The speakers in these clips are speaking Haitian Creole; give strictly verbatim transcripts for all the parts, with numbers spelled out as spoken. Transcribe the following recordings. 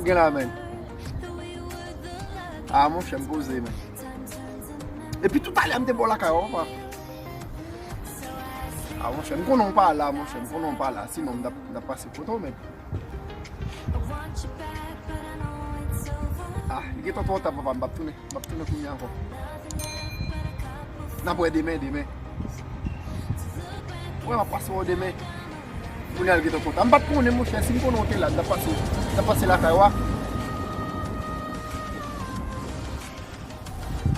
Gen la, men. Ah, monchè, m poze, men. Epi toutalè, m te bò lakay ou, papa. Ah, monchè, m konnen w pa la, monchè, m konnen w pa la. Sinon, m t ap, m t ap pase kote w, men. Ah, li gentan twò ta, papa, m p ap tounen. M ap tounen kounye a ankò. N ap wè demen, demen. Wè, m ap pase wè w demen. Kounye a l gentan kontan. M pa t konnen, monchè, si m konnen w te la, m t ap pase, m t ap pase lakay ou a.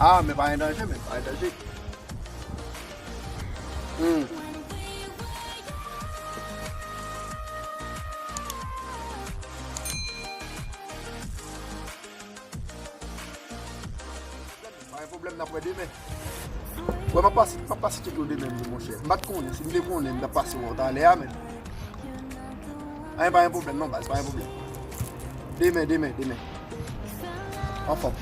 Ah, men pa gen danje, men pa gen danje. Hmm. Pa gen pwoblèm, n ap wè demen. Wè, m ap pase, m ap pase tcheke w demen, wi, monchè. M pa t konnen, si m te konnen, m t ap pase wè w talè a, men. Anyen, pa gen pwoblèm, non, baz, pa gen pwoblèm. Demen, demen, demen. Anfòm.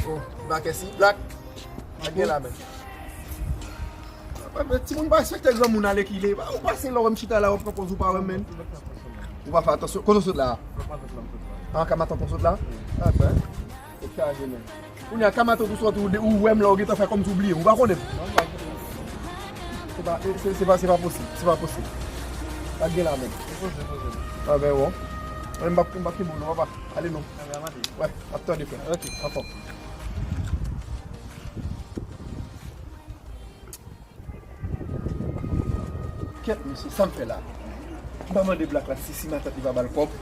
Oh, Black S I, Black. Black gen la, men. Timoun pa respekte granmoun ale ki le. Ou pase la, w wè m chita la, w ap pran pòz ou pa wè m, men. Ou pa fè atansyon. Kote w sot la? An ka matant w sot la? Ah, ben. Ou chaje, men. Kounye a, ka matant ou sot, ou de-, ou wè m la, ou gentan fè kòmsi ou bliye m. Ou pa konnen m. Se pa, se, se pa, se pa posib. Se pa posib. Pa gen la, men. Ah, ben, bon. Mwen, m p ap, m p ap kenbe w non, papa. Ale non. Wè, ap tande, frè. Ok. Anfòm. Kèt, mesye, sa m fè la? M pa mande Black la si, si matant li pa ba l kòb.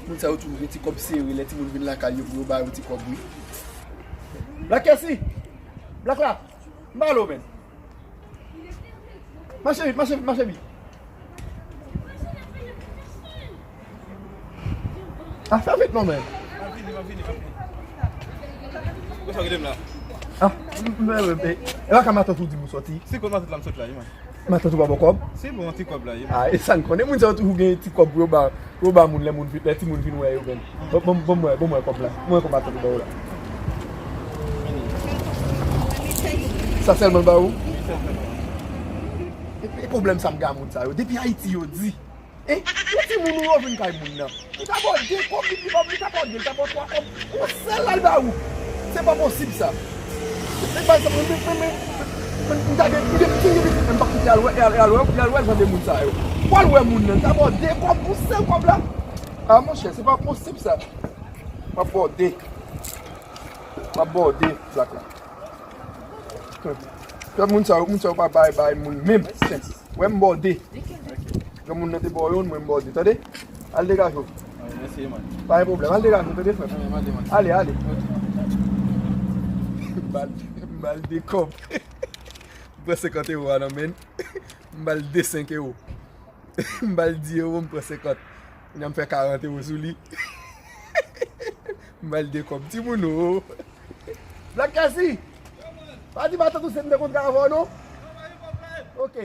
Moun sa yo toujou gen ti kòb sere, lè timoun vin lakay yo pou yo ba yo ti kòb, wi. Black Kessy! Black la! M pale w, men. Mache vit, mache vit, mache vit. Ah, fè vit non, men. M ap vini, m ap vini, m ap vini. Ou sa rele m la? Ah, m, m, m, e pa ka matant ou di m ou sòti? Se kot matant la m sot la, wi, man. Matant ou pa ba w kòb? Se bon, ti kòb la, wi, man. Ah, e sa n konnen, moun sa yo toujou gen ti kòb pou yo ba, pou yo ba moun lè moun vin, lè timoun vin wè yo, men. Bon, bon, bon, mwen, bon, mwen kòb la. Mwen kòb matant ou ba w la. Sa sèlman l ba ou? E, e pwoblèm sa m gen a moun sa yo. Depi Ayiti yo di, e, yon timoun ou yo vin kay moun nan. Li ta ba w de kòb, li, li ta ba w de, li ta ba w twa kòb. Yon sèl la l ba ou. Se pa posib sa. E pa egzanp, mwen, mwen, mwen, mwen, mwen ta gen, mwen gen, mwen gen pitit, men m pa kite al wè, al, al wè, al wè jan de moun sa yo. W al wè moun nan, li ta ba w de kòb, yon sèl kòb la. Ah, monchè, se pa posib sa. M ap ba w de. M ap ba w de, Black la. Kè moun sa yo, moun sa yo pa bay, bay moun menm. Wè m ba w de. Kè moun nan te ba w youn, mwen m ba w de. Tande? Al degaje w. Mèsi, man. Pa gen pwoblèm. Al degaje w, tande, frè m? Ale, ale. M ba l, m ba l de kòb. M pran senkant ewo a nan men l. M ba l de senk ewo. M ba l di ewo, m pran senkant. Kounye a m fè karant ewo sou li. M ba l de kòb. Timoun o. Black Kessy! Pa di matant ou se m te kontre avè w non. Ok.